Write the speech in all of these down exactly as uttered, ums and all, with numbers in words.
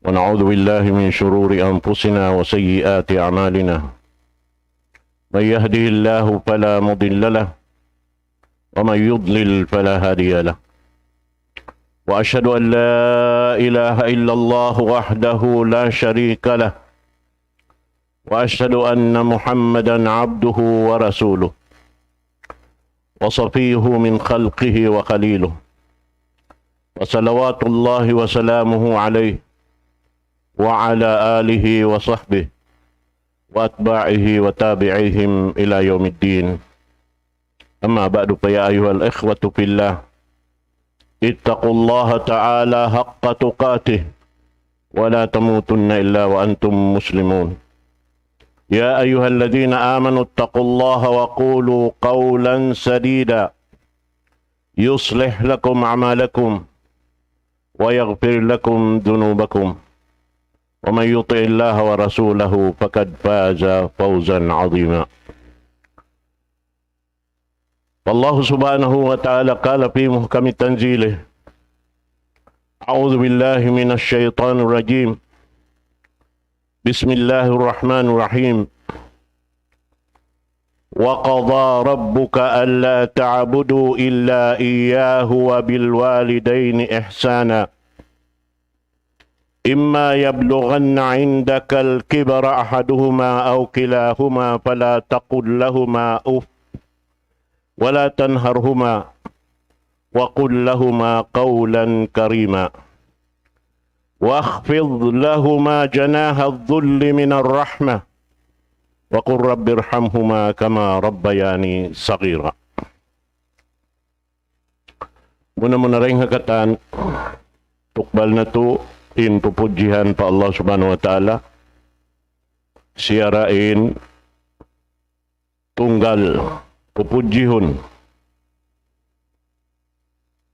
ونعوذ بالله من شرور أنفسنا وسيئات أعمالنا. من يهده الله فلا مضل له، ومن يضلل فلا هادي له. وأشهد أن لا إله إلا الله وحده لا شريك له، وأشهد أن محمدا عبده ورسوله، وصفيه من خلقه وخليله، وصلوات الله وسلامه عليه وعلى آله وصحبه وأتباعه وتابعيهم إلى يوم الدين. أما بعد، فيا أيها الإخوة في الله، اتقوا الله تعالى حق تقاته ولا تموتن إلا وأنتم مسلمون. يا أيها الذين آمنوا اتقوا الله وقولوا قولا سديدا يصلح لكم أعمالكم ويغفر لكم ذنوبكم ومن يطع الله ورسوله فقد فاز فوزا عظيما. فالله سبحانه وتعالى قال في محكم تنزيله: أعوذ بالله من الشيطان الرجيم. بسم الله الرحمن الرحيم. وقضى ربك ألا تعبدوا إلا إياه وبالوالدين إحسانا. إما يبلغن عندك الكبر أحدهما أو كلاهما فلا تقل لهما أف ولا تنهرهما وقل لهما قولا كريما واخفض لهما جناح الذل من الرحمة وقل رب ارحمهما كما ربياني صغيرا. Muna-muna dayn ha katan, tukbal natu' in pupudjihan pa Allah Subhanahu wa Ta'ala, siya ra in tunggal pupudjihun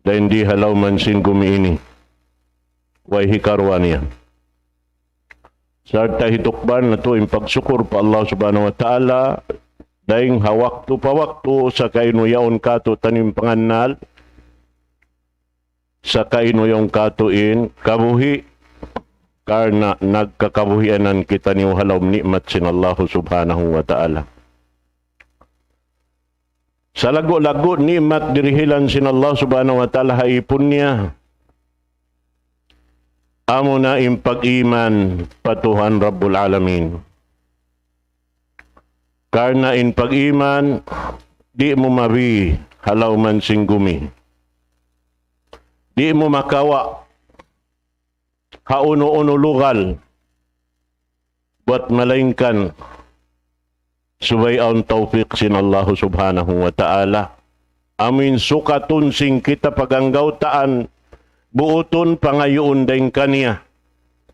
dayn di ha lawm sin gumi ini, way hikaruwa niya. Sarta' hitukbal natu' in pagsukur pa Allah Subhanahu wa Ta'ala, dayn ha waktu pa waktu, sagawa' yaun kātu'niyu in pangannal, sagawa' yaun kātu'niyu in kabuhi', karna' nagkakabuhianan kitaniyu ha lawm ni'mat sin Allah Subhanahu wa Ta'ala. Salaggu'-laggu' ni'mat dirihilan sin Allah Subhanahu wa Ta'ala ha ipun niya, amuna in pag-iman pa Tuhan Rabbul Alamin. Karna' in pag-iman, di' mu mabi ha lawm sin gumi. Di' mu makawa' ha unu-unu lugal, bat malaingkan subay awn tawfik sin Allah Subhanahu wa Ta'ala. Amuin sukatun sin kita paganggawtaan, buutun pangayuun dayn kaniya.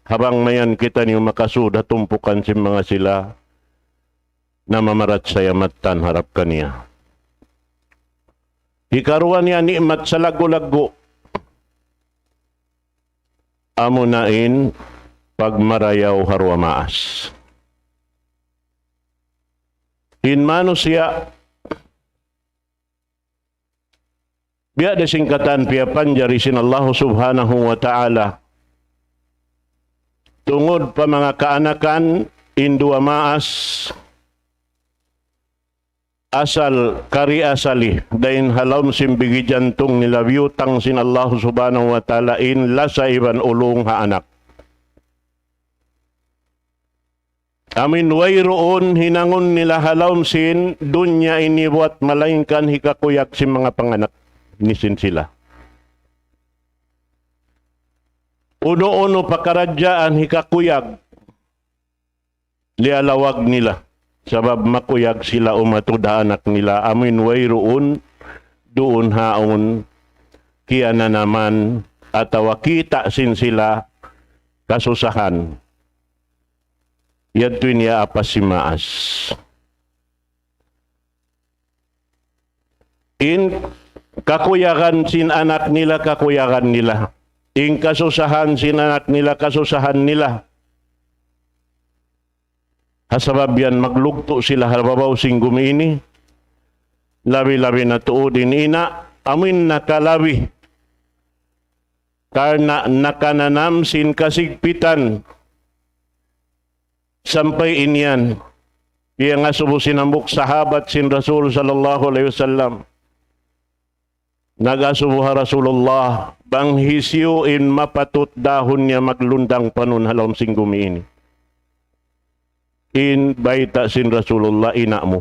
Ha bang mayan kitaniyu makasud ha tumpukan sin manga sila namamarachaya mattan harap kaniya. Hikaruwa niya ni'mat salaggu'-laggu', amuna in pagmarayaw ha duwa maas. In manusiya', biya' da sin katan piyapanjari sin Allah Subhanahu wa Ta'ala tungud pa manga kaanakan in duwa maas, asal kari asali dayn ha lawm sin bigi jantung nila biyutang sin Allah Subhanahu wa Ta'ala in lasa iban ulung ha anak. Amuin wayruun hinangun nila ha lawm sin dunya ini buwat malaingkan hikakuyag sin manga panganak nisin sila. Unu-unu pakaradjaan hikakuyag, liyalawag nila. Sabab makuyag sila umatud ha anak nila, amuin wayruun duun ha yaun kiyananaman atawa kita' sin sila kasusahan. Yadtu in iyaapas sin maas. In kakuyagan sin anak nila, kakuyagan nila. In kasusahan sin anak nila, kasusahan nila. Ha sabab yan maglugtu' sila ha babaw sin gumi ini. Labi-labi na tuud in ina', amuin nakalabi Karna' nakananam sin kasigpitan sampay in yan. Piyangasubu sin hambuuk sahabat sin Rasul sallallahu alayhi wasallam. Nag-asubu ha Rasulullah, bang hisiyu in mapatut dahun niya maglundang panun ha lawm sin gumi ini. In bayta' sin Rasulullah, ina' mu.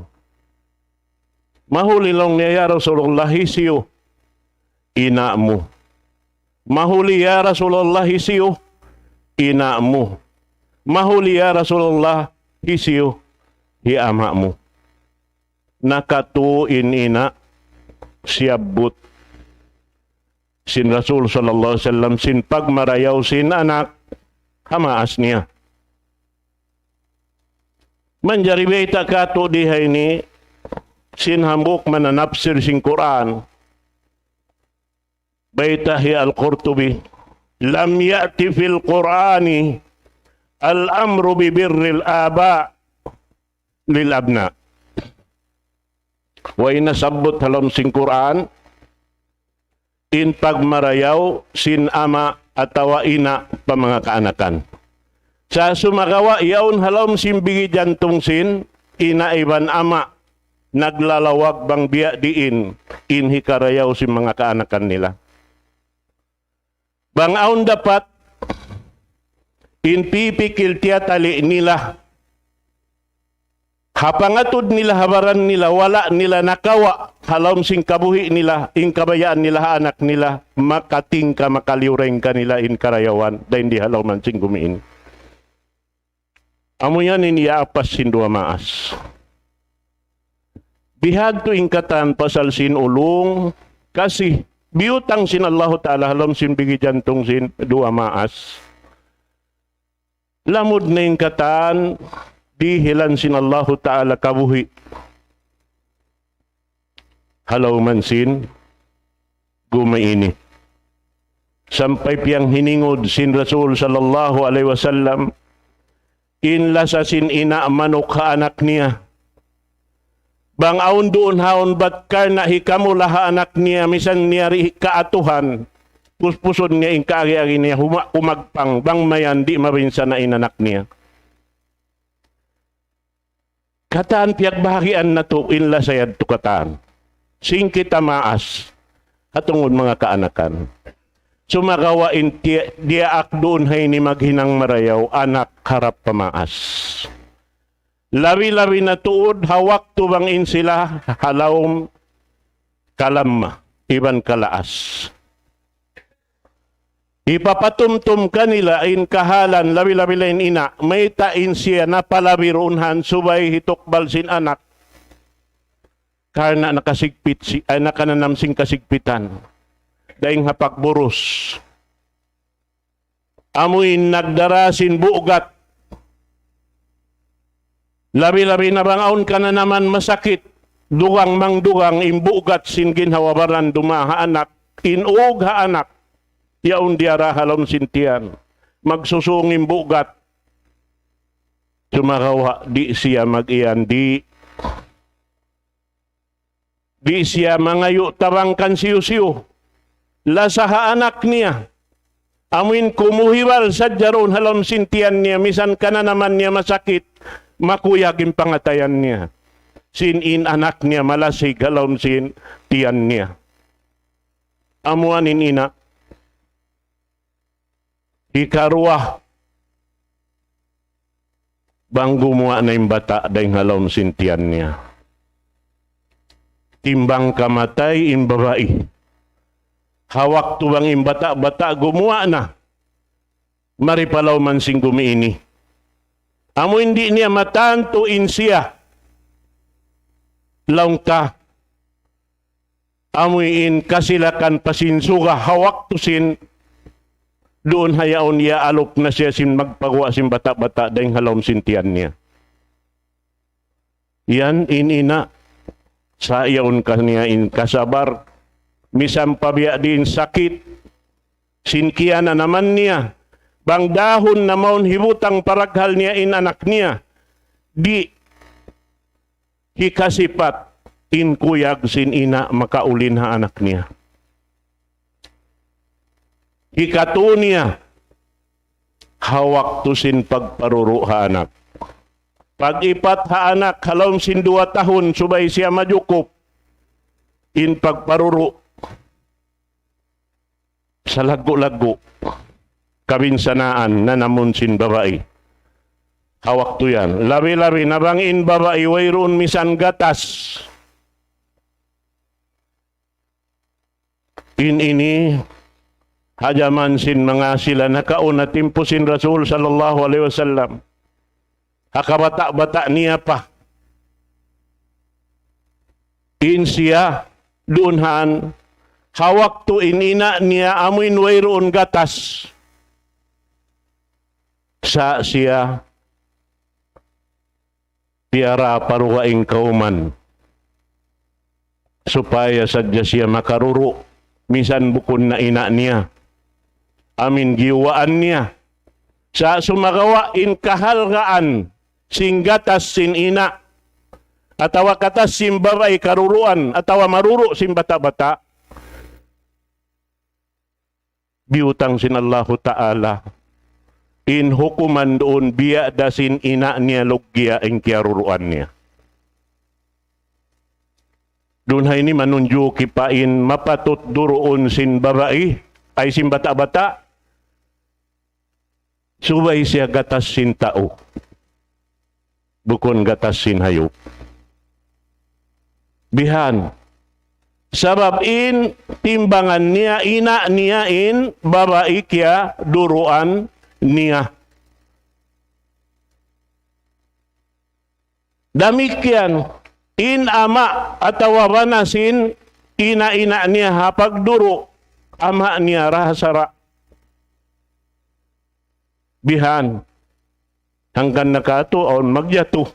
Mahuli laung niya, ya Rasulullah, hisiyu? Ina' mu. Mahuli, ya Rasulullah, hisiyu? Ina' mu. Mahuli, ya Rasulullah, hisiyu? Hi ama' mu. Nakatū in ina', siyabbut sin Rasul sallallahu alayhi wasallam sin pagmarayaw sin anak ha maas niya. Manjari bayta' katu' di ha ini sin hambuuk mananapsir sin Qur'an. Bayta' hi Al-Qurtubi, لم يأت في القرآن الأمر ببر الآباء للأبناء. Way nasabbut ha lawm sin Qur'an, in pagmarayaw sin ama' atawa ina' pa manga kaanakan. Sa' sumagawa' yaun ha lawm sin bigi jantung sin ina' iban ama', naglalawag bang biya' diin in hikarayaw sin manga kaanakan nila. Bang awn dapat in pipikil tiyatali' nila, ha pangatud nila, ha baran nila, wala' nila nakawa' ha lawm sin kabuhi' nila, in kabayaan nila ha anak nila, makatingka, makaliyureng kanila in karayawan, dayn di ha lawm sin gumi ini. Amu yan in iyaapas sin duwa maas. Bihadtu in katan pasal sin ulung, kasi biyutang sin Allahu Ta'ala ha lawm sin bigi jantung sin duwa maas. Lamud na in katan, dihilan sin Allahu Ta'ala kabuhi' ha lawm sin gumi ini. Sampay piyanghiningud sin Rasul sallallahu alayhi wasallam in lasa sin ina' manuk ha anak niya. Bang awn duun haun bat karna' hikamula ha anak niya, misan niya di' kaatuhan, puspusun niya in kaagi-agi niya, huma-, humagpang, bang mayan di' mabinsana' in anak niya. Katan piyagbahagian natu' in lasa yadtu katan. Sin kita maas, ha tungud manga kaanakan. Sumagawa' in ti-, diyaak duun ha ini maghinang marayaw, anak harap pa maas. Labi-labi na tuud ha waktu bang in sila ha lawm kalamma iban kalaas. Hipapatumtum kanila in kahalan, labi-labi na in ina', mayta' in siya napalabi duun han subay hitukbal sin anak. Karna' nakasigpit si-, ay, nakananam sin kasigpitan. Dayn ha pagburus. Amu in nagdara sin bugat. Labi-labi na bang awn kananaman masakit, dugang mangdugang in bugat sin ginhawa-baran dumaha anak, in ug ha anak, yaun diyara ha lawm sin tiyan. Magsusung in bugat. Sumagawa' di' siya mag-iyan, di'. Di' siya mangayu' tabang kan siyu-siyu. Lasa ha anak niya. Amuin kumuhibal sadja duun ha lawm sin tiyan niya, misan kananaman niya masakit, makuyag in pangatayan niya. Sin in anak niya malasig ha lawm sin tiyan niya. Amu yan in ina'. Hikaruwa, bang gumuwa' na in bata' dayn ha lawm sin tiyan niya. Timbang kamatay in babai. Ha waktu bang in bata'-bata' gumuwa' na, mari pa lawm sin gumi ini. Amu in di' niya matantu in siya. Laung ta, amu in kasilakan pa sin suga ha waktu sin duun ha yaun iyaalup na siya sin magpaguwa' sin bata'-bata' dayn ha lawm sin tiyan niya. Yan in ina', sa' yaun kaniya in kasabar, misan pa biya' diin sakit, sin kiyananaman niya, bang dahun na mawn hibutang paraghal niya in anak niya, di' hikasipat in kuyag sin ina' makaulin ha anak niya. Hikatu niya, ha waktu sin pagparuru' ha anak. Pag-ipat ha anak, ha lawm sin duwa tahun, subay siya majukup in pagparuru'. Salaggu'-laggu' kabinsanaan nanamun sin babai ha waktu yan. Labi-labi na bang in babai wayruun misan gatas. In ini ha jaman sin manga sila nakauna timpu sin Rasul sallallahu alayhi wasallam. Ha kabata'-bata' niya pa. In siya duun han, ha waktu in ina' niya amuin wayruun gatas. Sa' siya piyara pa dugaing kawman. Supaya sadja siya makaruru', misan bukun na ina' niya. Amuin giyuwaan niya. Sa' sumagawa' in kahalgaan sin gatas sin ina', atawa gatas sin babai karuruan, atawa maruru' sin bata'-bata', biyutang sin Allahu Ta'ala in hukuman duun biya' da sin ina' niya luggiya in kiyaruruan niya. Duun ha ini manunjuki pa in mapatut duruun sin babai, ay sin bata'-bata', subay siya gatas sin tau. Bukun gatas sin hayup. Bihan. Sabab in timbangan niya, ina' niya in babai kiyaduruan niya. Damikkiyan, in ama' atawa bana sin ina'-ina' niya ha pagduru', ama' niya ra ha sara'. Bihan. Hangkan na katu', awn magjatu.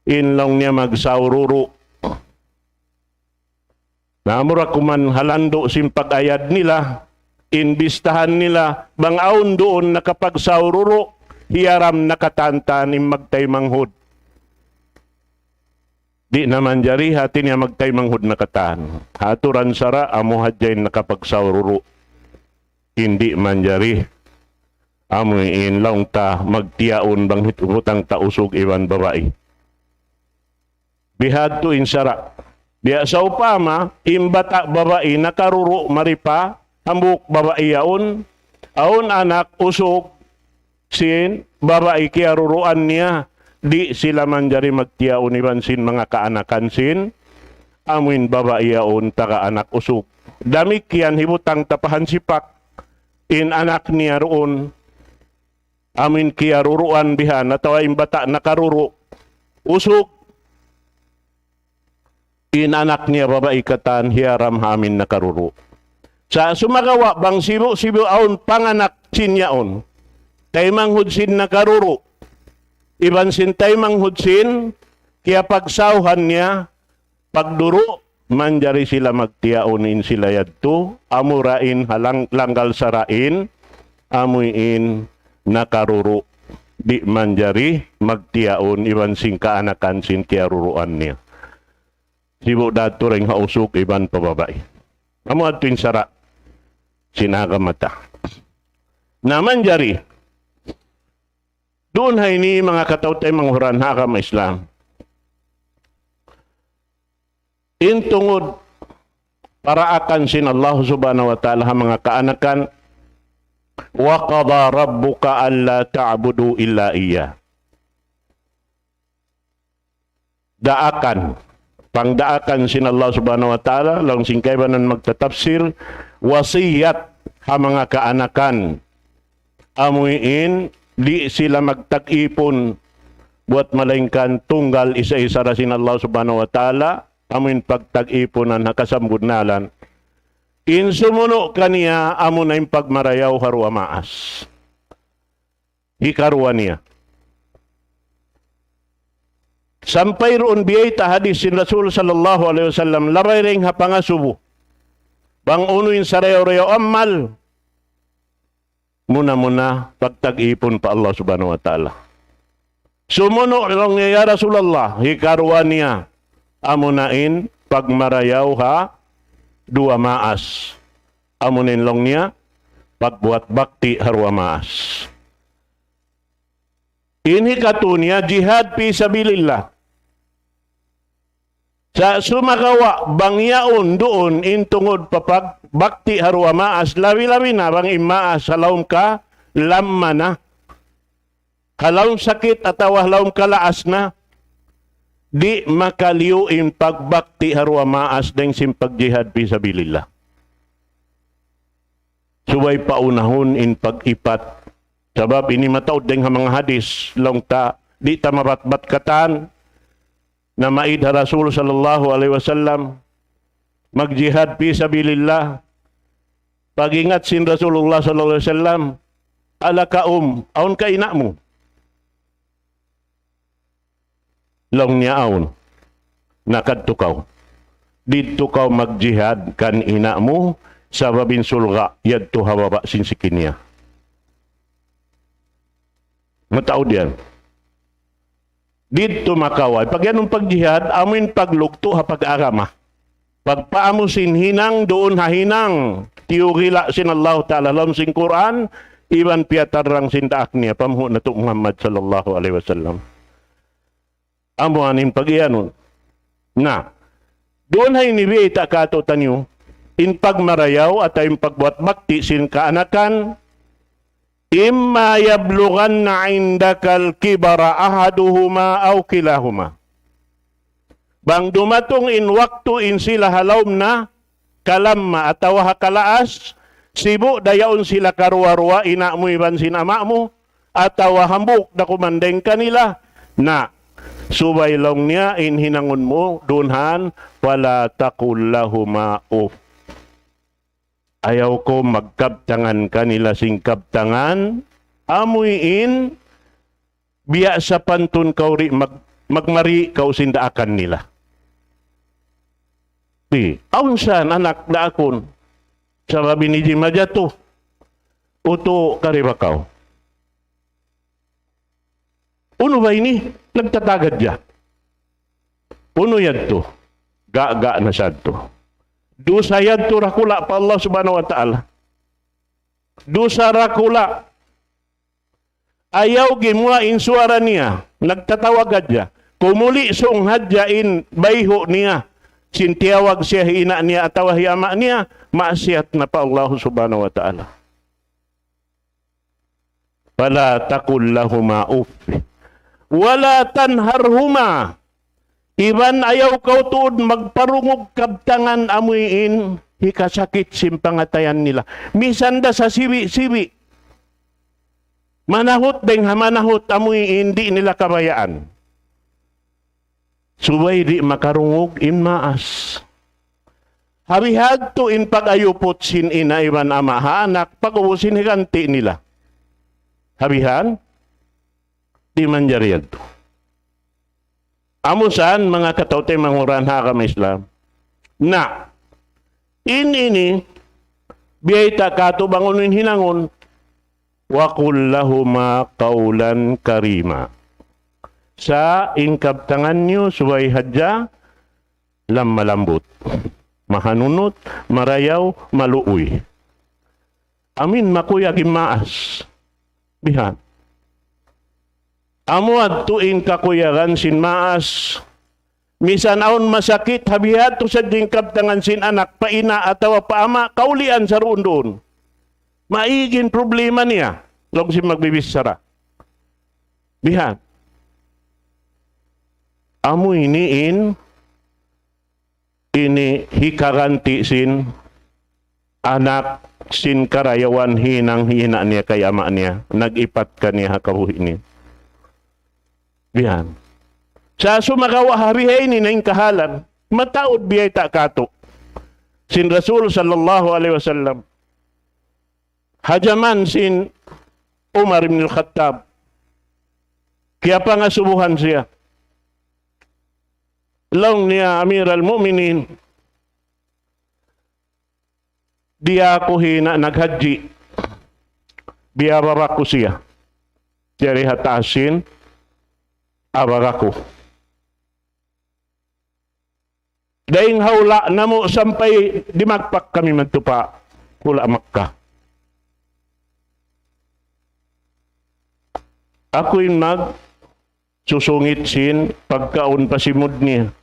In laung niya magsaururu'. Na amura kuman ha landu' sin pag-ayad nila, in bistahan nila, bang awn duun nakapagsaururu', hiyaram na katan-katan in magtaymanghud. Di' na manjari hati niya magtaymanghud na katan. Ha aturan sara', amu hadja in nakapagsaururu'. Di' manjari. Amu in laung ta magtiyaun bang hit-, hutang ta usug iban babai. Bihadtu in sara'. Biya' sawpama, in bata' babai nakaruru' mari pa hambuuk babai yaun, awn anak usug sin babai kiyaruruan niya, di' sila manjari magtiyaun iban sin manga kaanakan sin amuin babai yaun taga anak usug. Damikkiyan hibutang ta pa hansipak in anak niya duun, amuin kiyaruruan bihan atawa in bata' nakaruru' usug, in anak niya babai katan hiyaram ha amuin nakaruru'. Sa' sumagawa' bang sibu'-sibu' awn panganak sin yaun, taymanghud sin nakaruru', iban sin taymanghud sin kiyapagsawhan niya, pagduru', manjari sila magtiyaun in sila yadtu, amura in ha lang-, langgal sara' in, amuin nakaruru'. Di' manjari magtiyaun iban sin kaanakan sin kiyaruruan niya. Sibu' da tuud in ha usug iban pa babai. Amu yadtu in sara' sin agama ta. Na manjari, duun ha ini manga kataw-taymanghuran ha agama Islam. In tungud paraakan sin Allah Subhanahu wa Ta'ala ha manga kaanakan, وقضى ربك ألا تعبدوا إلا إياه. Daakan, pangdaakan sin Allah Subhanahu wa Ta'ala, laung sin kaibanan magtatapsir, wasiyat ha manga kaanakan, amuin di' sila magtag-ipun buat malaingkan tunggal isa-isa da sin Allah Subhanahu wa Ta'ala, amuin pagtag-ipunan ha kasambunnalan. In sumunu' kaniya amuna in pagmarayaw ha duwa maas. Hikaruwa niya. Sampay duun biyayta' hadis sin Rasul sallallahu alayhi wasallam, labay dayn ha pangasubu. Bang unu in sarayaw-rayaw amal, muna-muna pagtag-ipun pa Allah Subhanahu wa Ta'ala. Sumunu' laung niya, "Ya Rasulullah, hikaruwa niya, amuna in pagmarayaw ha duwa maas." Amuna in laung niya, pagbuat bakti ha duwa maas. In hikatu niya, jihad fi sabilillah. Sa' sumagawa' bang yaun duun in tungud pa pagbakti ha duwa maas, labi-labi na bang in maas ha lawm kalamma na, ha lawm sakit atawa ha lawm kalaas na, di' makaliyu in pagbakti ha duwa maas dayn sin pagjihad fi sabilillah. Subay paunahun in pag-ipat. Sabab ini mataud dayn ha manga hadis, laung ta, di' ta mabatbat katan, na maid ha Rasul sallallahu alayhi wasallam, magjihad fi sabilillah. Pag-ingat sin Rasulullah sallallahu alayhi wasallam, "Alaka um, awn ka ina' mu?" Laung niya, "Awn." "Na kadtu kaw. Didtu kaw magjihad kan ina' mu, sabab in surga' yadtu ha baba' sin siki niya." Mataud yan. Didtu makaway. Pag yan in pagjihad, amu in paglugtu' ha pag-agama. Pagpaamu sin hinang duun ha hinang tiyugila' sin Allahu Ta'ala ha lawm sin Qur'an, iban piyatarrang sin daak niya, panghu' natu' Muhammad sallallahu alayhi wasallam. Amu yan in pag-iyanun. Na, duun ha ini biyayta' kātu'niyu, in pagmarayaw atawa in pagbuat bakti sin kaanakan, إما يبلغن عندك الكبر أحدهما أو كلاهما. Bang dumatung in waktu in sila ha lawm na kalamma atawa ha kalaas, sibu' da yaun sila karuwa-ruwa, ina' mu iban sin ama' mu, atawa hambuuk da kuman dayn kanila, na, subay laung niya in hinangun mu duun han, فلا تقل لهما أف. Ayaw kaw magkabtangan kanila sin kabtangan, amuin biya' sapantun kaw di' mag-, magmari kaw sin daakan nila. Di, awn sa anak daakun, sabab ini di' majatu, utu' kari ba kaw. Unu ba ini? Nagtatagad siya. Unu yadtu? Ga'-ga' na sadtu. Dusa yadtu dakula' pa Allah Subhanahu wa Ta'ala. Dusa dakula'. Ayaw gimuwa' in suwara niya. Nagtatawag hadja. Kumuli' sung hadja in bayhu' niya. Sin tiyawag siya hi ina' niya atawa hi ama' niya, maasiyat na pa Allah Subhanahu wa Ta'ala. فلا تقل لهما أف ولا تنهرهما. Iban ayaw kaw tuud magparungug kabtangan amuin hikasakit sin pangatayan nila. Misan da sasibi'-sibi'. Manahut dayng ha manahut amuin di' nila kabayaan. Subay di' makarungug in maas. Ha bihadtu in pag-ayuput sin ina' iban ama' ha anak, pag'ubus in higanti' nila. Ha bihan, di' manjari yadtu. Amu sa yan, manga kataw-taymanghuran ha agama Islam. Na, in ini, biyayta' kātu' bang unu in hinangun. وقل لهما قولا كريما. Sa' in kabtangan niyu subay hadja lamma-lambut. Mahanunut, marayaw, maluuy. Amin makuyag in maas. Bihan. Amu yadtu in kakuyagan sin maas. Misan awn masakit, ha bihadtu sadja in kabtangan sin anak, pa ina' atawa pa ama', kaulian sa duun-duun. Maig in problema niya, laung sin magbibichara. Bihan. Amu ini in, ini hikaganti' sin anak sin karayawan hinang hi ina' niya kay ama' niya, nag-ipat kaniya ha kabuhi' niya. Bihan. Sa' sumagawa' ha bihaini na in kahalan, mataud biyayta' kātu'. Sin Rasul sallallahu alayhi wasallam, ha jaman sin Umar ibn al-Khattab, kiyapangasubuhan siya. Laung niya, "Amiral Mu'minin, di' aku hina naghajji. Biyababa ku siya. Jari ha taas sin ababa ku. Dayng ha hula' namu' sampay dimagpak kami madtu pa hula' Makkah." Aku in magsusungit sin pagkaun pa simud niya.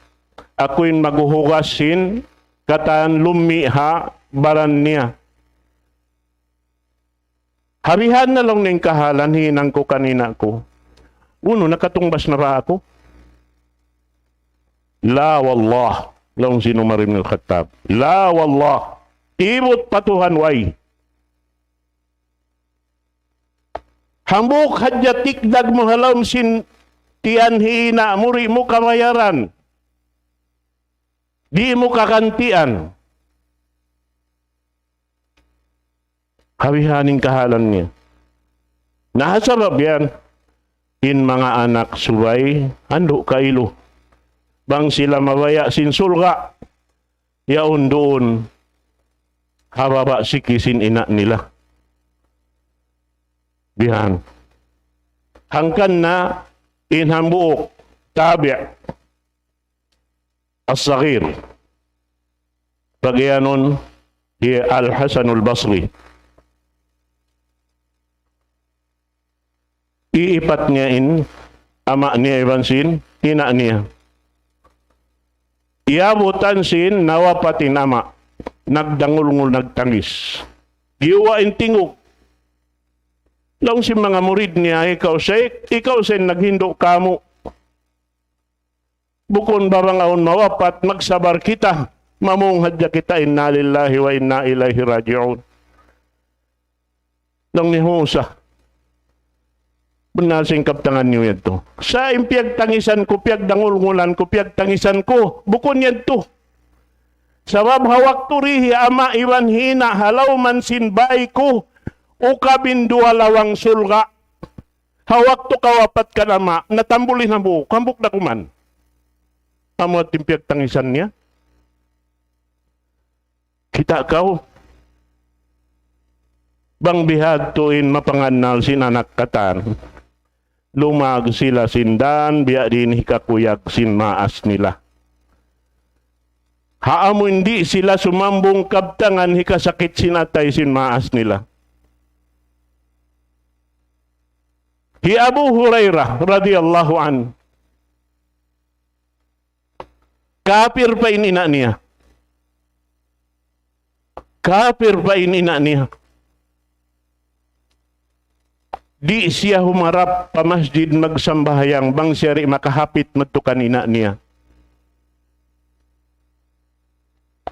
Aku in maghuhugas sin katan lummi' ha baran niya. Ha bihan na laung niya in kahalan hinang ku kan ina' ku. Unu, nakatungbas na ba aku? La wallah, laung sin Umar ibn al-Khattab. La wallah. Ibut pa Tuhan, way. Hambuuk hadja tikdag mu ha lawm sin tiyan hi ina' mu, di' mu kabayaran. Di' mu kagantian. Ha bihan in kahalan niya. Na ha sabab yan, in manga anak subay, andu' kailu. Bang sila mabaya' sin surga', yaun duun ha baba' siki sin ina' nila. Bihan. Hangkan na in hambuuk tabi' as-saghir. Pag-iyanun hi Al-Hasan al-Basri. Iipat niya in ama' niya iban sin ina' niya. Iyabutan sin nawapat in ama'. Nagdangulngul, nagtangis. Giyuwa' in tingug. Laung sin manga murid niya, "Ikaw, Shaykh, ikaw sa in naghindu' kāmu'. Bukun ba bang awn mawapat, magsabar kita, mamung hadja kita, inna lillahi wa inna ilayhi raji'un." Laung niya, "Huun sa. Bunnal sin kabtangan niyu yadtu. Sa' in piyagtangisan ku, piyagdangulngulan ku, piyagtangisan ku, bukun yadtu. Sabab ha waktu di hi ama' iban hi ina' ha lawm sin bāy ku, ukab in duwa lawang surga'. Ha waktu kawapat kan ama', natambul in hambuuk, hambuuk da kuman." Amu yadtu in piyagtangisan niya. Kita' kaw? Bang bihadtu in mapangannal sin anak katan, lumag sila sin dan, biya' diin hikakuyag sin maas nila. Ha amu in di' sila sumambung kabtangan hikasakit sin atay sin maas nila. Hi Abu Hurairah radiyallahu anhu, kapir pa in ina' niya. Kapir pa in ina' niya. Di' siya humarap pa masjid magsambahayang bang siya di' makahapit madtu kan ina' niya.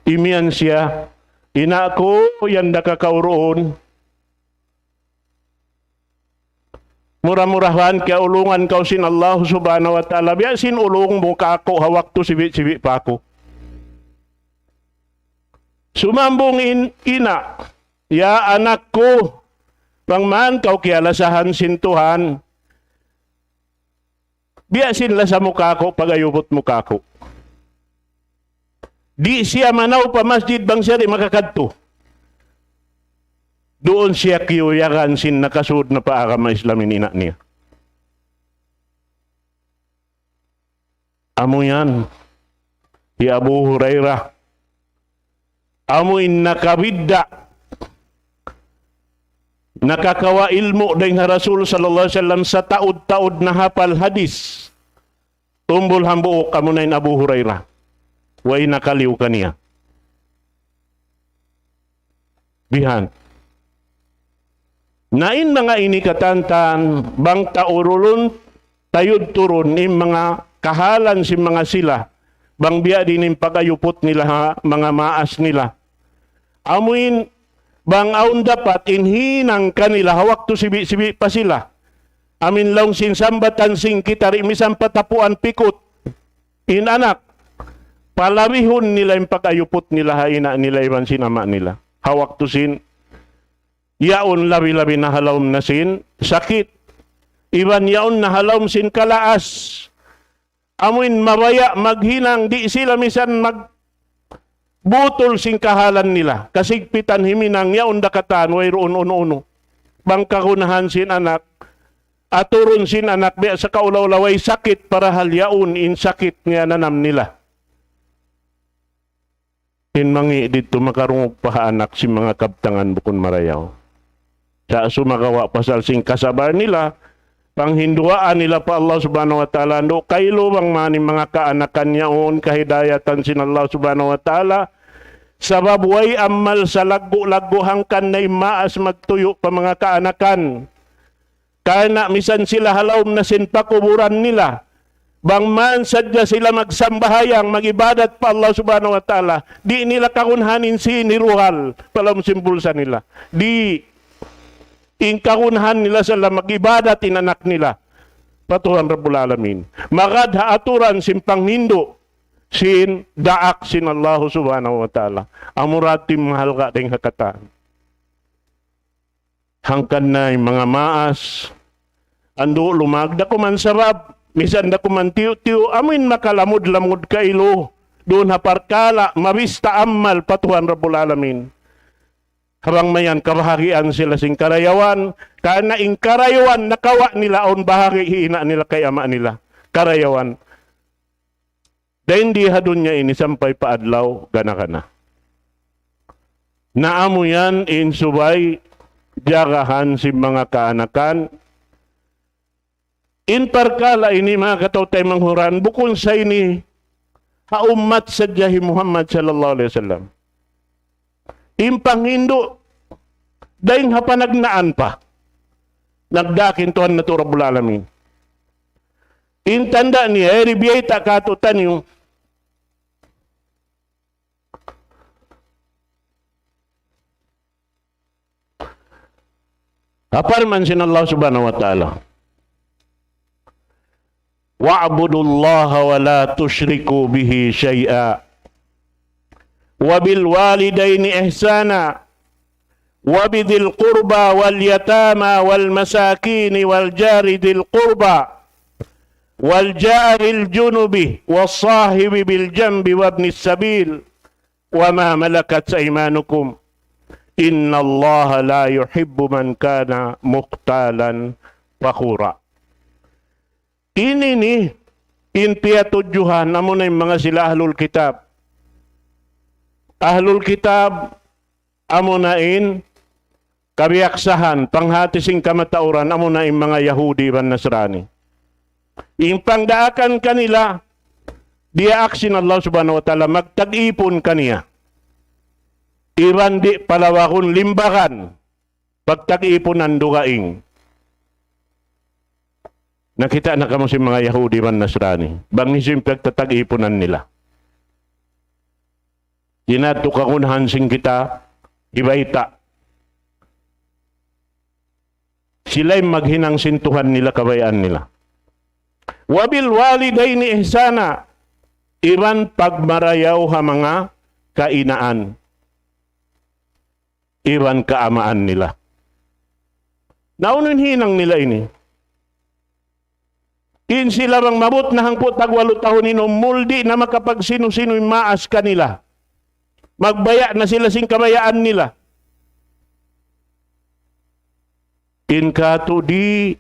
Imiyan siya, "Ina' ku, yan da ka kaw duun. Mura-murahan kiyaulungan kaw sin Allah Subhanahu wa Ta'ala, biya' sin ulung mu kāku' ha waktu sibi'-sibi' pa aku." Sumambung in ina', "Ya anak ku, bang man kaw kiyalasahan sin Tuhan, biya' sin lasa mu kāku', pag-ayuput mu kāku'." Di' siya manaw pa masjid bang siya di' makakadtu. Duun siya kiyuyagan sin nakasud na pa agama Islam in ina' niya. Amu yan, hi Abu Hurairah. Amu in nakabidda', nakakawa' ilmu' dayn ha Rasul sallallahu alayhi wasallam, sataud-taud nahapal hadis. Tumbul hambuuk, amu na in Abu Hurairah. Way nakaliyu kaniya. Bihan. Na in manga ini katantan, bang ta urulun, tayud turun, in manga kahalan sin manga sila, bang biya' diin in pag-ayuput nila ha manga maas nila. Amuin bang awn dapat in hinang kanila ha waktu sibi'-sibi' pa sila. Amuin laung sin sambatan sin kita di' misan pa tapuan pikut in anak. Palabihun nila in pag-ayuput nila ha ina' nila iban sin ama' nila. Ha waktu sin yaun labi-labi na ha lawm na sin sakit. Iban yaun na ha lawm sin kalaas. Amuin mabaya' maghinang, di' sila misan magbutul sin kahalan nila. Kasigpitan himinang, yaun da katan, wayruun unu-unu. Bang kagunahan sin anak, aturun sin anak, biya' sa kaulaw-ulaw way sakit, parahal yaun in sakit niya nanam nila. In mangi' didtu makarungug pa ha anak sin manga kabtangan bukun marayaw. Sa' sumagawa' pasal sin kasabar nila, Panghinduwaa nila pa Allah Subhanahu wa Ta'ala, andu' kailu bang man in manga kaanakan yaun kahidayatan sin Allah Subhanahu wa Ta'ala. Sabab way amal salaggu'-laggu' hangkan na in maas magtuyu' pa manga kaanakan. Karna' misan sila ha lawm na sin pakuburan nila, bang man sadja sila magsambahayang, mag-ibadat pa Allah Subhanahu wa Ta'ala, di' nila kagunhan in sīn hiruhal pa lawm sin bulsa nila. Di', in kagunhan nila sadja mag-ibadat in anak nila pa Tuhan Rabbul Alamin. Magad ha aturan sin panghindu' sin daak sin Allah Subhanahu wa Ta'ala. Amura in mahalga' dayn ha katan. Hangkan na in manga maas, andu' lumag da kuman sabab, misan da kuman tiyu'-tiyu', amuin makalamud-lamud kailu, duun ha parkala', mabista amal pa Tuhan Rabbul Alamin. Habang mayan kabahagian sila sin karayawan, karna' in karayawan nakawa' nila awn bahagi' hina nila kay ama' nila. Karayawan. Dayn di ha dunya ini sampay pa adlaw gana-gana. Na amu yan in subay jagahan sin manga kaanakan. In parkala' ini manga kataw-taymanghuran, bukun sa ini ha ummat sadja hi Muhammad sallallahu alayhi wasallam. In panghindu', dayn ha panagnaan pa. Nagdaak in Tuhan natu' Rabbul Alamin. In tanda' niya, yari biyayta' kātu'niyu. Parman sin Allah Subhanahu wa Ta'ala, واعبدوا الله ولا تشركوا به شيئا وبالوالدين إحسانا وبذي القربى واليتامى والمساكين والجار ذي القربى والجار الجنب والصاحب بالجنب وابن السبيل وما ملكت أيمانكم إن الله لا يحب من كان مختالا فخورا. Ini ini, in piyatudjuhan, amuna in manga sila ahlul kitab. Ahlul kitab, amuna in kabiyaksahan, panghati sin kamatauran, amuna in manga Yahudi iban Nasrani. In pangdaakan kanila, diyaak sin Allah Subhanahu wa Ta'ala, magtag-ipun kaniya. Iban di' palawagun limbagan, pagtag-ipunan dugaing. Nakita' na kamu sin manga Yahudi iban Nasrani. Bang hisiyu in pagtatag-ipunan nila. Di' natu' kagunahan sin kita hibayta'. Sila in maghinang sin Tuhan nila, kabayaan nila. وبالوالدين إحسانا, iban pagmarayaw ha manga kainaan, iban kaamaan nila. Na unu in hinang nila ini? In sila bang maabut na hangpu' tagwalu tahun in umul, di' na makapagsinu-sinu in maas kanila. Magbaya' na sila sin kabayaan nila. In katu' di',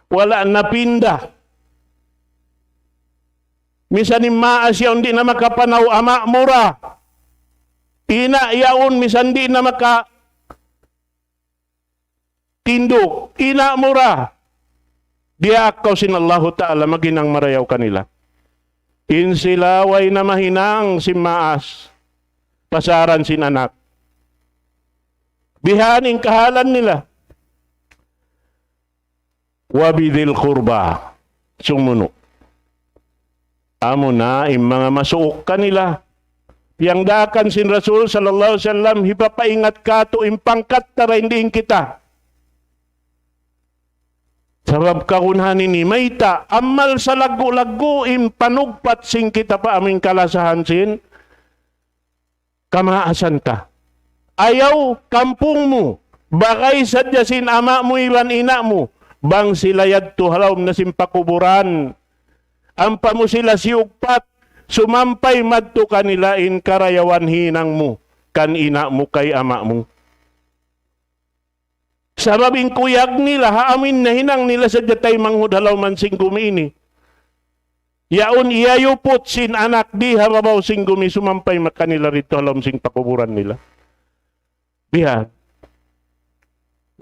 wala' na pinda. Misan in maas yaun di' na makapanaw ama' mu ra. Ina' yaun misan di' na maka tindug, ina' mu ra. Diyaak kaw sin Allahu Ta'ala, maghinang marayaw kanila. In sila way na mahinang sin maas, pasaran sin anak. Bihan in kahalan nila. وبذي القربى. Sumunu'. Amuna in manga masuuk kanila. Piyangdaakan sin Rasul sallallahu alayhi wasallam, hipapaingat katu' in pangkat ta dayn di in kita. Sabab kagunahan ini, mayta', amal salaggu'-laggu' in panugpat sin kita pa amuin kalasahan sin kamaasan ta. Ayaw kampung mu, bagay sadja sin ama' mu iban ina' mu, bang sila yadtu ha lawm na sin pakuburan. Ampa mu sila siyugpat, sumampay madtu kanila in karayawan hinang mu, kan ina' mu kay ama' mu. Sabab in kuyag nila, ha amuin nahinang nila sadja taymanghud ha lawm sin gumi ini. Yaun iyayuput sin anak di ha babaw sin gumi sumampay makanila didtu ha lawm sin pakuburan nila. Bihan.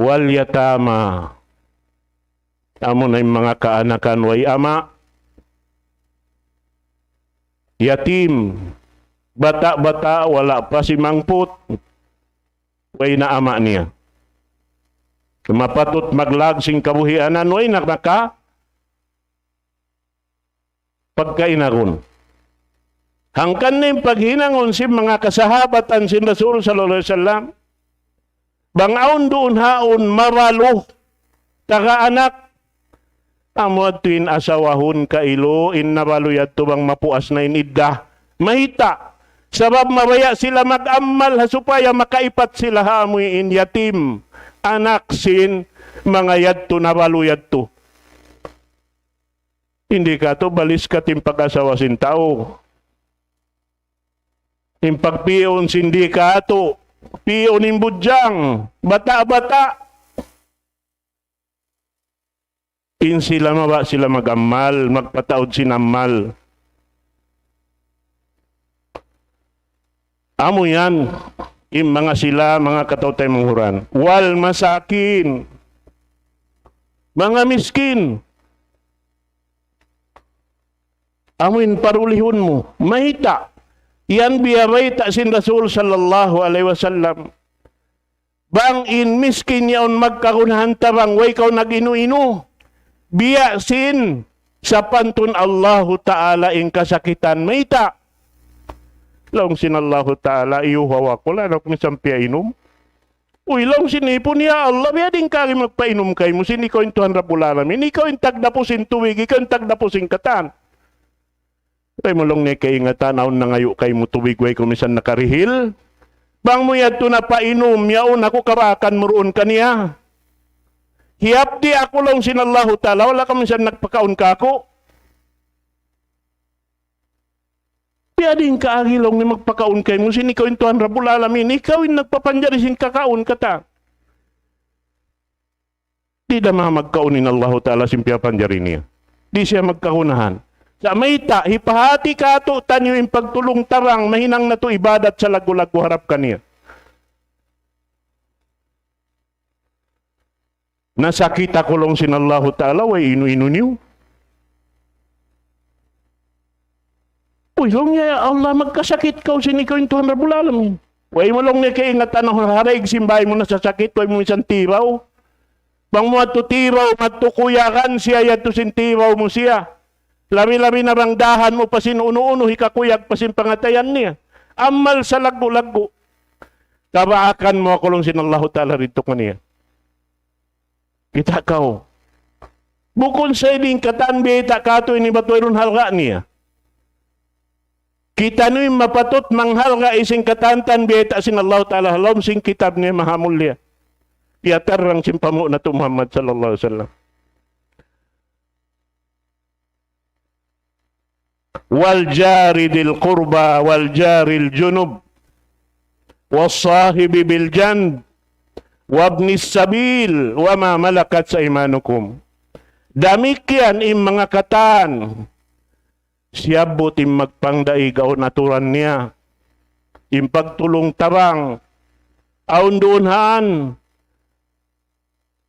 واليتامى. Amu na in manga kaanakan way ama', yatim, bata'-bata', wala' pa simangput, way na ama' niya. Mapatut maglag sin kabuhianan, way na maka pagkainagun. Hangkan na in paghinangun sin manga kasahabatan sin Rasul sallallahu alayhi wasallam, bang awn duun haun mabalu, taga anak, amu yadtu in asawahun kailu, in nabalu yadtu bang mapuas na in idda. Mayta'? Sabab mabaya' sila mag-amal ha supaya makaipat sila ha amu in yatim, anak sin manga yadtu nabalu yadtu. Di' katu' baliskat in pag-asawa sin tau. In pagpi'un sin di' katu', pi'un in budjang, bata'-bata'. In sila mabaya' sila mag-amal, magpataud sin amal. Amu yan, in manga sila, manga kataw-taymanghuran. Wal masakin. Manga miskin. Amu in parulihun mu. Mayta'? Yan biya' bayta' sin Rasul sallallahu alayhi wasallam. Bang in miskin yaun magkagunahan ta bang way kaw nag-inu-inu. Biya' sin sapantun Allahu Ta'ala in kasakitan. Mayta'? Laung sin Allahu Ta'ala, iyuhaw aku, wala' na aku minsan piyainum. Uy, laung sin ipun, ya Allah, biya' diin kaagi magpainum kaymu, sin ikaw in Tuhan Rabbul Alamin, ikaw in tagdapu sin tubig, ikaw in tagdapu sin katan. Way mu laung niya kaingatan, awn nangayu' kaymu tubig, way kaw minsan nakarihil. Bang mu yadtu na painum, yaun aku kabaakan mu duun kaniya. Hiyapdi' aku laung sin Allahu Ta'ala, wala' kaw minsan nagpakaun kāku'. Biya' diin kaagi laung niya magpakaun kaymu, sin ikaw in Tuhan Rabbul Alamin, ikaw in nagpapanjari sin kakaun katan. Di' da maha magkaun in Allahu Ta'ala sin piyapanjari niya. Di' siya magkagunahan. Sa' mayta', hipahāti kātu'niyu in pagtulung-tabang, mahinang natu' ibadat salaggu'-laggu' harap kaniya. Nasakit aku laung sin Allahu Ta'ala, way inu-inu niyu. Uy, laung niya, ya Allah, magkasakit kaw, sin ikaw in Tuhan Rabbul Alamin. Way mu laung niya kaingatan, ha daig sin bāy mu nasasakit, way mu minsan tibaw. Bang mu yadtu tibaw, madtu kuyagan siya yadtu sin tibaw mu siya. Labi-labi na bang dāhan mu pa sin unu-unu, hikakuyag pa sin pangatayan niya. Amal salaggu'-laggu'. Kabaakan mu aku laung sin Allahu Ta'ala didtu kaniya. Kita' kaw. Bukun sa' in katan biyayta' kātu' ini bat wayruun halga' niya. Kitaniyu in mapatut manghalga' sin katan-katan biyayta' sin Allahu Ta'ala ha lawm sin kitab niya mahamulliya. Piyatarrang sin panghu' natu' Muhammad sallallahu alayhi wasallam. والجار ذي القربى والجار الجنب والصاحب بالجنب وابن السبيل وما ملكت أيمانكم. Damikkiyan in manga katan. Siyabbut in magpangdaig awn aturan niya. In pagtulung-tabang. Awn duun han.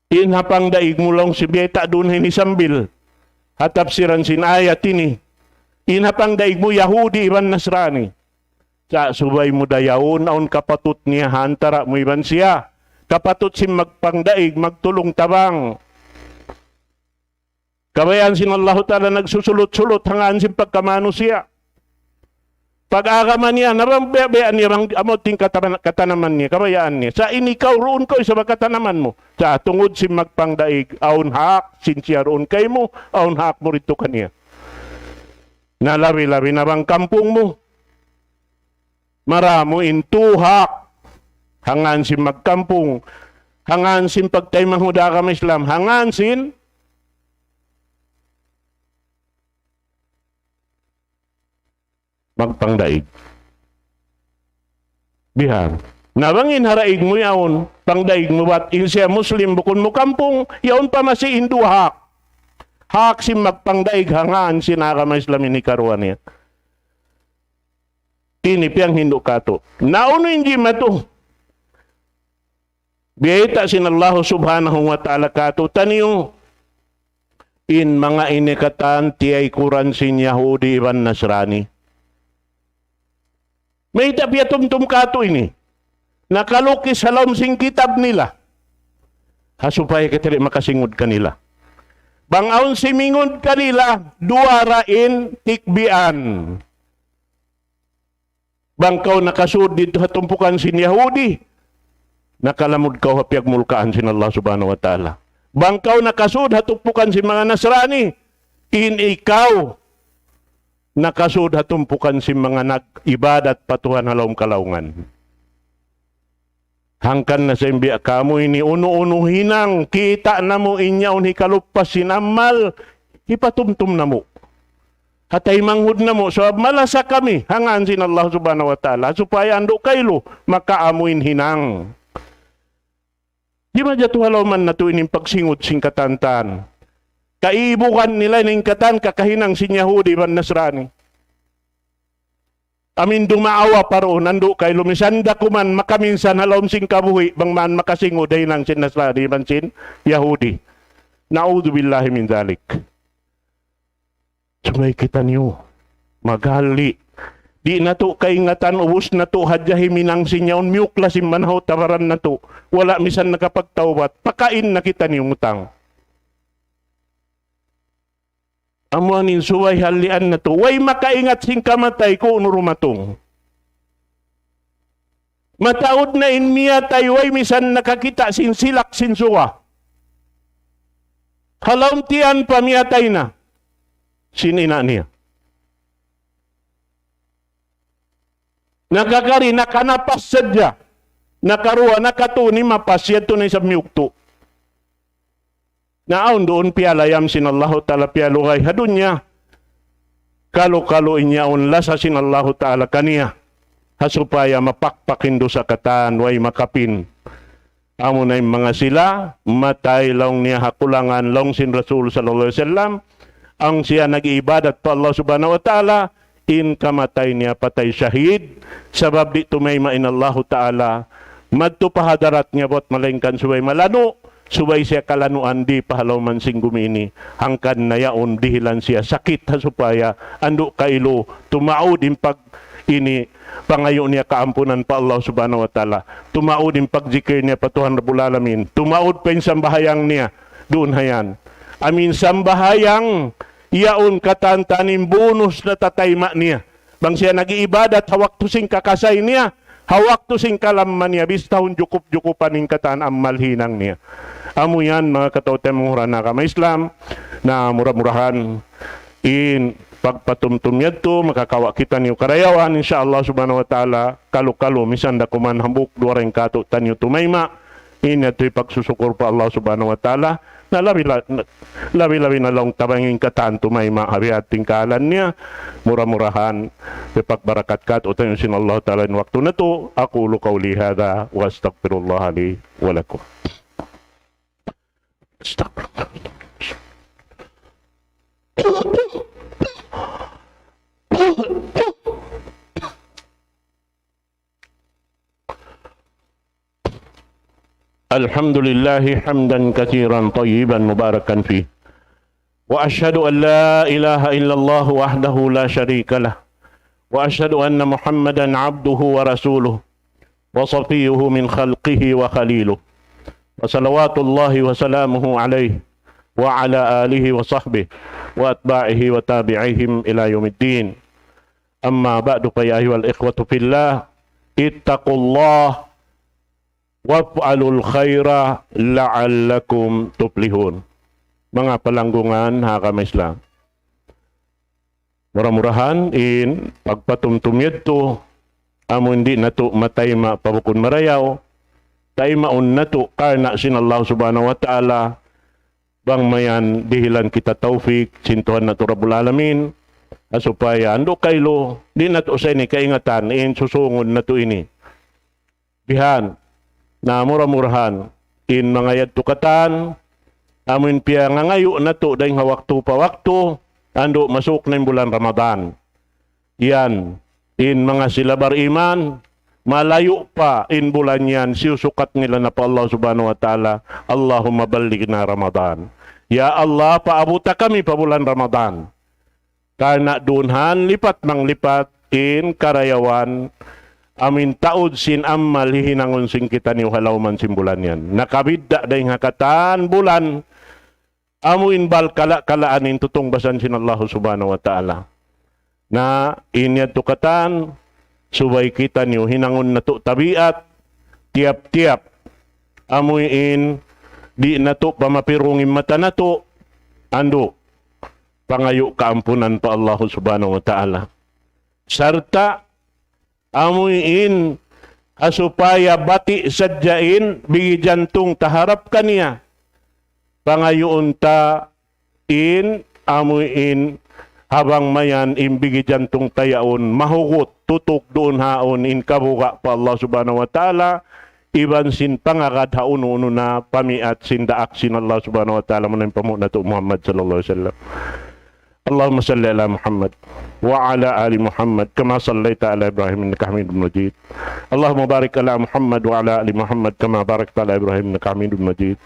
In ha pangdaig mu laung sin biyayta' duun ha ini sambil ha tafsiran sin ayat ini. In ha pangdaig mu Yahudi iban Nasrani. Sa' subay mu dayaun awn kapatut niya ha antara' mu iban siya. Kapatut sin magpangdaig, magtulung-tabang. Kabayaan sin Allahu Ta'ala nagsusulut-sulut hangkan sin pagkamanusiya'. Pag-agama niya, na bang biya'-biya' niya bang amu in katama-, katanaman niya, kabayaan niya. Sa' in ikaw duun kaw isab ha katanaman mu. Sa' tungud sin magpangdaig, awn hak, sin siya duun kaymu, awn hak mu didtu kaniya. Na labi-labi na bang kampung mu. Maramu in tuhak. Hangkan sin magkampung. Hangkan sin pagtaymanghud ha agama Islam. Hangkan sin magpangdaig. Bihan. Na bang in ha daig mu yaun, pangdaig mu bat, in siya Muslim bukun mu kampung, yaun pa masi in duwa hak. Hak sin magpangdaig hangkan sin agama Islam ini karuwa niya. Ini piyanghindu' kātu'. Na unu in jimatu. Biyayta' sin Allahu Subhanahu wa Ta'ala kātu'niyu. In manga ini katan tiyaykuran sin Yahudi iban Nasrani. Mayta' piyatumtum katu' ini? Nakalukis ha lawm sin kitab nila. Ha supaya kita di' makasingud kanila. Bang awn simingud kanila, duwa ra in tikbian. Bang kaw nakasud didtu ha tumpukan sin Yahudi, nakalamud kaw ha piyagmulkaan sin Allah Subhanahu wa Ta'ala. Bang kaw nakasud ha tumpukan sin manga Nasrani, in ikaw nakasud ha tumpukan sin manga nag-ibadat pa Tuhan ha lawm kalaungan. Hangkan na sa in biya' kamu ini unu-unu hinang, kita' namu' in yaun hikaluppas sin amal, hipatumtum namu'. Ha taymanghud namu', sabab malasa kami, ha ngān sin Allah Subhanahu wa Ta'ala, supaya andu' kailu, makaamu in hinang. Di' ba jatu ha lawman natu' ini in pagsingud sin katantan? Kaibugan nila in katan kakahinang sin Yahudi iban Nasrani. Amin dumaawa pa duun, andu' kailu misan da kuman makaminsan ha lawm sin kabuhi', bang man makasingud ha hinang sin Nasrani iban sin Yahudi. Na'udhu billahi min dhalik. Subay kitaniyu maghali. Di' natu' kaingatan, ubus natu' hadja himinang sin yaun, miyukla sin manhaw tabaran natu'. Wala' misan nakapagtawbat, pakain na kitaniyu ngutang. Amu in subay halian natu'. Way makaingat sin kamatay kunu' dumatung. Mataud na in miyatay, way misan nakakita' sin silak sin suga. Ha lawm tiyan pa miyatay na sin ina' niya. Nakakari, nakanapas sadja. Nakaruwa, nakatū, nimapas, yadtu na isab miyugtu'. Na awn duun piyalayam sin Allahu Ta'ala, piyalugay ha dunya. Kalu-kalu in yaun lasa sin Allahu Ta'ala kaniya. Ha supaya mapakpak in dusa katan, way makapin. Amu na in manga sila, matay laung niya ha kulangan, laung sin Rasul sallallahu alayhi wasallam, awn siya nag-iibadat pa Allah Subhanahu wa Ta'ala, in kamatay niya patay shahid, sabab di' tumayma' in Allahu Ta'ala, madtu pa hadarat niya buwat malaingkan subay malanu', subay siya kalanuan di' pa ha lawman sin gumi ini, hangkan na yaun dihilan siya sakit ha supaya, andu' kailu, tumaud in pag ini, pangayu' niya kaampunan pa Allah Subhanahu wa Ta'ala. Tumaud in pagjikil niya pa Tuhan Rabbul Alamin. Tumaud pa in sambahayang niya. Duun hayan. Amin sambahayang yaun katantan in bonus na tatayma' niya. Bang siya nag-iibadat ha waktu sin kakasay niya, ha waktu sin kalamma niya, bistahun jukup-jukupan in katan amal hinang niya. Amu yan, manga kataw-taymanghuran ha agama Islam, na mura-murahan in pagpatumtum yadtu, makakawa' kitaniyu karayawan, insya Allah Subhanahu wa Ta'ala, kalu-kalu, misan da kuman hambuuk duwa dayn kātu'niyu tumayma', in yadtu hipagsusukur pa Allah Subhanahu wa Ta'ala, na labi-la-, na labi-labi na laung ta bang in katan tumayma' ha biya' ha tingkalan niya, mura-murahan, hipagbarakat kātu'niyu sin Allah Ta'ala in waktu natu', أقول قولي هذا وأستغفر الله لي ولكم. الحمد لله حمدا كثيرا طيبا مباركا فيه. وأشهد أن لا إله إلا الله وحده لا شريك له. وأشهد أن محمدا عبده ورسوله. وصفيه من خلقه وخليله. وصلوات الله وسلامه عليه وعلى آله وصحبه وأتباعه وتابعيهم إلى يوم الدين. أما بعد، فيا أيها الإخوة في الله، اتقوا الله وافعلوا الخير لعلكم تفلحون. Manga palanggungan ha agama Islam. Mura-murahan in pagpatumtum yadtu, amun di' natu' matayma' pa bukun marayaw, taymaun natu' karna' sin Allah Subhanahu wa Ta'ala, bang mayan dihilan kita tawfik sin Tuhan natu' Rabbul Alamin, ha supaya andu' kailu, di' natu' sa ini kaingatan, in susungun natu' ini. Bihan, na mura-murahan, in manga yadtu katan, amun piyangangayu' natu' dayn ha waktu pa waktu, andu' masuk na in bulan Ramadan. Yan, in manga sila bariman, malayu' pa in bulan yan, siyusukat nila na pa Allah Subhanahu wa Ta'ala, اللهم بلغنا رمضان. Ya Allah, paabuta kami pa bulan Ramadan. Karna' duun han lipat manglipat in karayawan amu in taud sin amal hihinangun sin kitaniyu ha lawm sin bulan yan. Nakabidda' dayn ha katan bulan, amu in bal kala-kalaan in tutungbasan sin Allah Subhanahu wa Ta'ala. Na in yadtu katan, subay kitaniyu hinangun natu' tabiat, tiyap-tiyap, amu in di' natu' pamapirung in mata natu', andu', pangayu' kaampunan pa Allah Subhanahu wa Ta'ala. Sarta' amu in ha supaya bati' sadja in bigi jantung ta harap kaniya. Pangayuun ta in amu in ha bang mayan in bigi jantung ta yaun mahugut tutuk duun ha yaun in kabuga' pa Allah Subhanahu wa Ta'ala, iban sin pangagad ha unu-unu na pamiat sin daak sin Allah Subhanahu wa Ta'ala, muna in panghu' natu' Muhammad sallallahu alayhi wasallam. اللهم صل على محمد وعلى آل محمد كما صليت على إبراهيم إنك حميد مجيد. اللهم بارك على محمد وعلى آل محمد كما باركت على إبراهيم إنك حميد مجيد.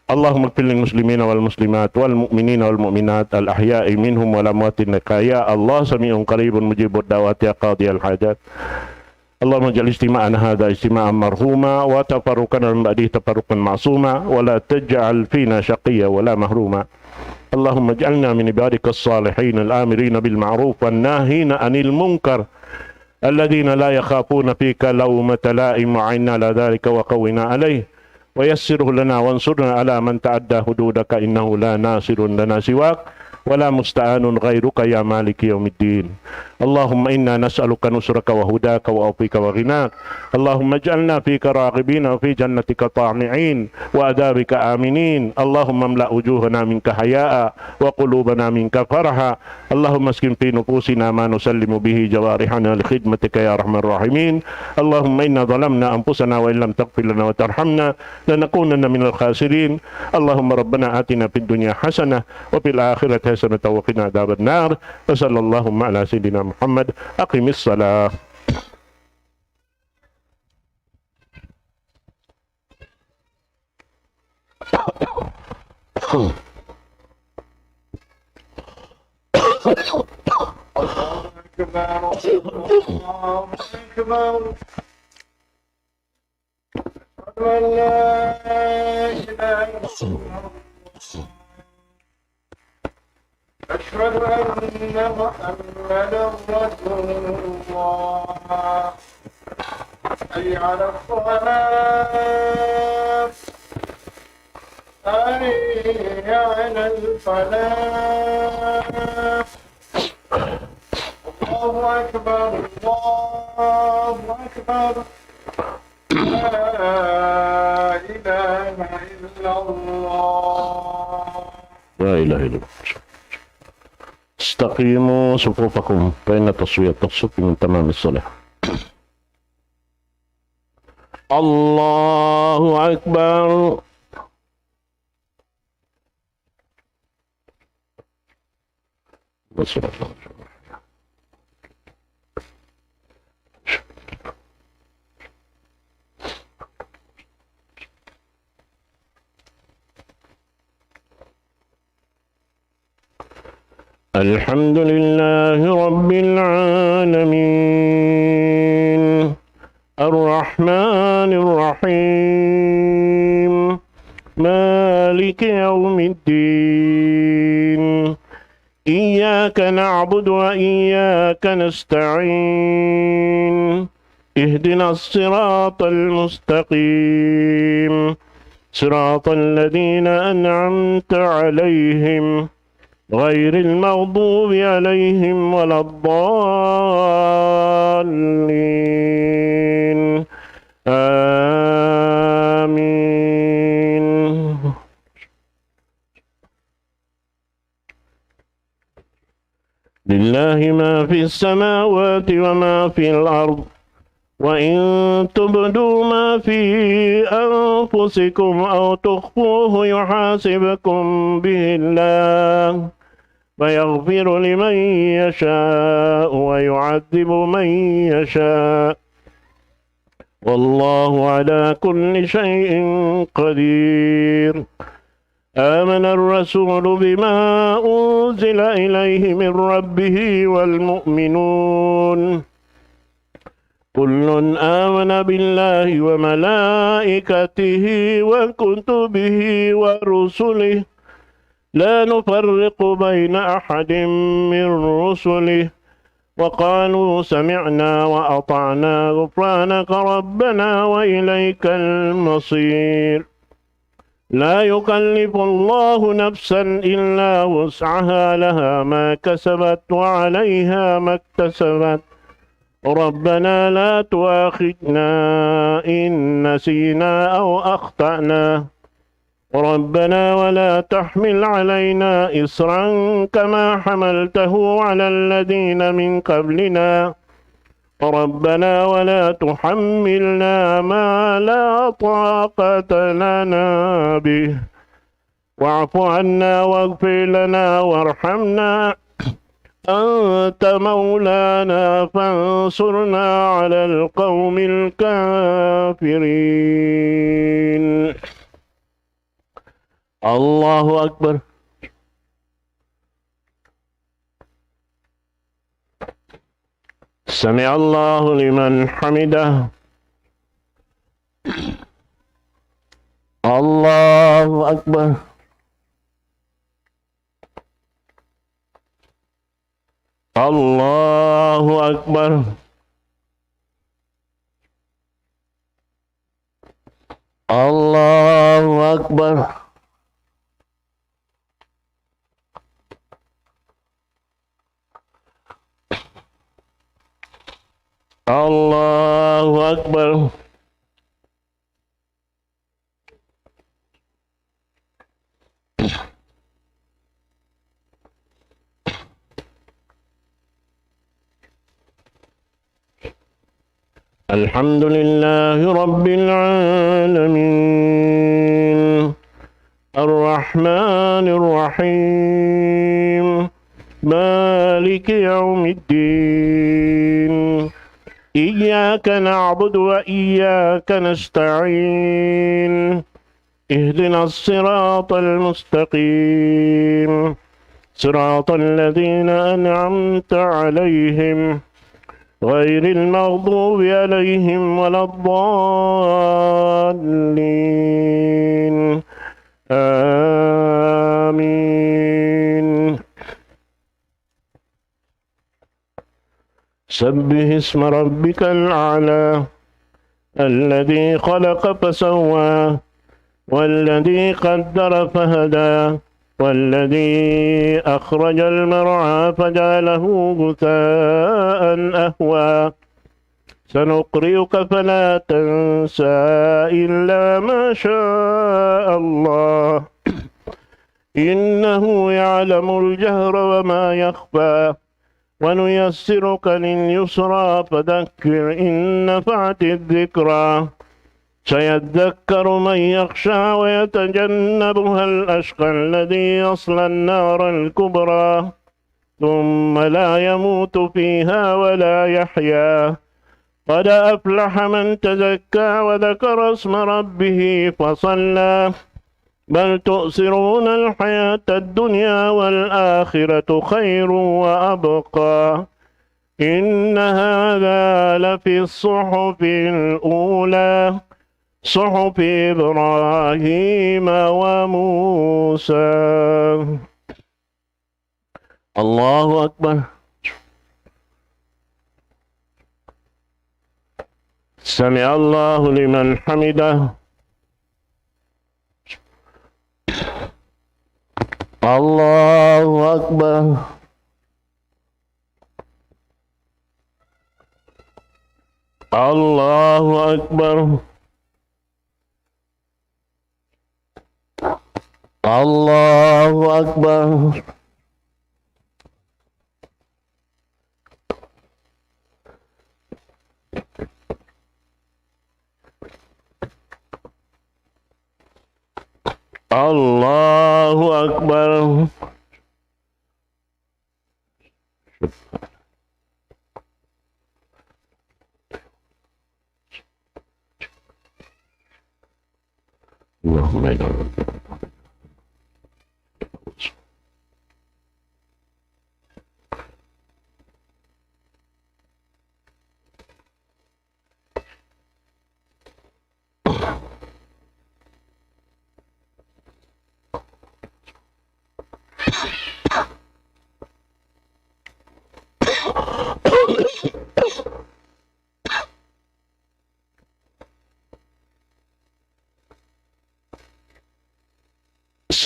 اللهم اغفر للمسلمين والمسلمات والمؤمنين والمؤمنات الأحياء منهم والأموات إنك يا الله سميع قريب مجيب الدعوات يا قاضي الحاجات. اللهم اجعل اجتماعنا هذا اجتماعا مرحوما وتفرقنا من بعده تفرقا معصوما ولا تجعل فينا شقيا ولا محروما. اللهم اجعلنا من عبادك الصالحين الآمرين بالمعروف والناهين عن المنكر الذين لا يخافون فيك لومة لائم وأعنا على ذلك وقونا عليه ويسره لنا وانصرنا على من تعدى حدودك إنه لا ناصر لنا سواك ولا مستعان غيرك يا مالك يوم الدين. اللهم إنا نسألك نصرك وهداك وعفوك وغناك. اللهم اجعلنا فيك راغبين وفي جنتك طامعين وعذابك آمنين. اللهم املأ وجوهنا منك حياء وقلوبنا منك فرحا. اللهم اسكن في نفوسنا ما نسلم به جوارحنا لخدمتك يا أرحم الراحمين. اللهم إنا ظلمنا أنفسنا وإن لم تغفر لنا وترحمنا لنكونن من الخاسرين. اللهم ربنا آتنا في الدنيا حسنة وفي الآخرة حسنة وقنا عذاب النار. وصلى اللهم على سيدنا محمد. أقم الصلاة. الله أكبر. الله أكبر. أشهد أن لا إله إلا الله. أشهد أن محمدا رسول الله. حي على الصلاة. حي على الفلاح. الله أكبر، الله أكبر. لا إله إلا الله. لا إله إلا الله. استقيموا صفوفكم، فإن تسوية الصف من تمام الصلاة. الله أكبر. الحمد لله رب العالمين. الرحمن الرحيم. مالك يوم الدين. إياك نعبد وإياك نستعين. اهدنا الصراط المستقيم. صراط الذين أنعمت عليهم غير المغضوب عليهم ولا الضالين. آمين. لله ما في السماوات وما في الأرض. وإن تبدوا ما في أنفسكم أو تخفوه يحاسبكم به الله فيغفر لمن يشاء ويعذب من يشاء والله على كل شيء قدير. آمن الرسول بما أنزل إليه من ربه والمؤمنون، كل آمن بالله وملائكته وكتبه ورسله لا نفرق بين أحد من رسله وقالوا سمعنا وأطعنا غفرانك ربنا وإليك المصير. لا يكلف الله نفسا إلا وسعها، لها ما كسبت وعليها ما اكتسبت. ربنا لا تؤاخذنا إن نسينا أو أخطأنا. ربنا ولا تحمل علينا إصرا كما حملته على الذين من قبلنا. ربنا ولا تحملنا ما لا طاقة لنا به واعف عنا واغفر لنا وارحمنا أنت مولانا فانصرنا على القوم الكافرين. الله أكبر. سمع الله لمن حمده. الله أكبر. الله أكبر. الله أكبر. الله أكبر. الحمد لله رب العالمين. الرحمن الرحيم. مالك يوم الدين. إياك نعبد وإياك نستعين. اهدنا الصراط المستقيم. صراط الذين أنعمت عليهم غير المغضوب عليهم ولا الضالين. آمين. سبح اسم ربك الأعلى الذي خلق فسوى والذي قدر فهدى والذي أخرج المرعى فجعله غثاء أحوى. سنقرئك فلا تنسى إلا ما شاء الله إنه يعلم الجهر وما يخفى ونيسرك لليسرى فذكر إن نفعت الذكرى سيذكر من يخشى ويتجنبها الأشقى الذي يصلى النار الكبرى ثم لا يموت فيها ولا يحيا قد أفلح من تزكى وذكر اسم ربه فصلى بل تؤثرون الحياة الدنيا والآخرة خير وأبقى إن هذا لفي الصحف الأولى صحف إبراهيم وموسى. الله أكبر. سمع الله لمن حمده. الله أكبر. الله أكبر. الله أكبر. الله أكبر. اللهم إنا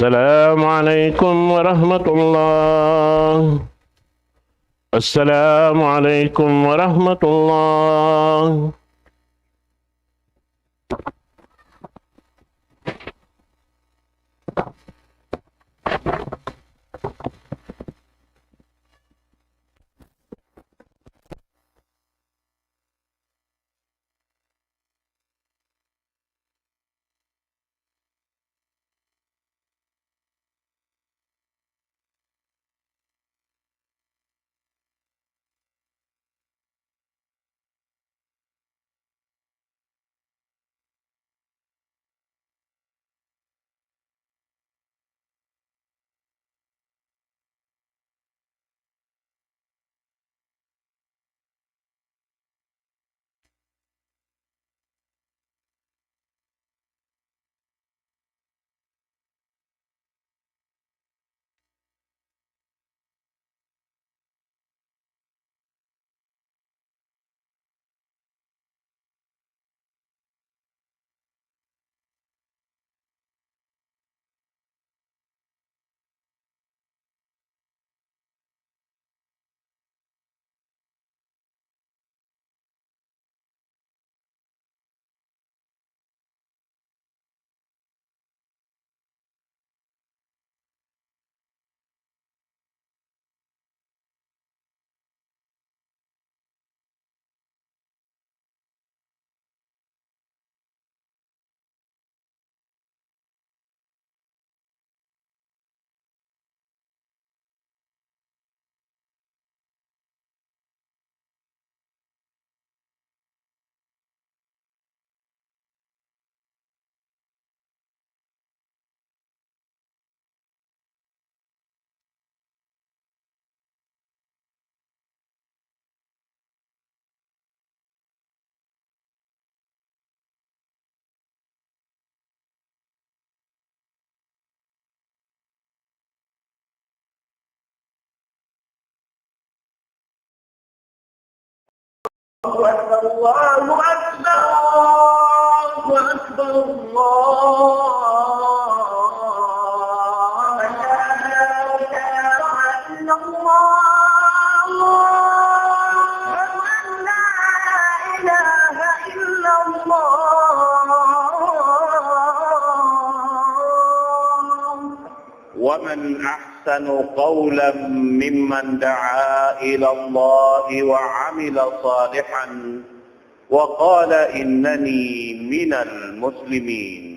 السلام عليكم ورحمة الله. السلام عليكم ورحمة الله. الله أكبر، الله أكبر، الله أكبر، الله أكبر. لا إله إلا الله. أشهد أن لا إله إلا الله. ومن أحسن قولا ممن دعا إلى الله وعمل صالحا وقال إنني من المسلمين.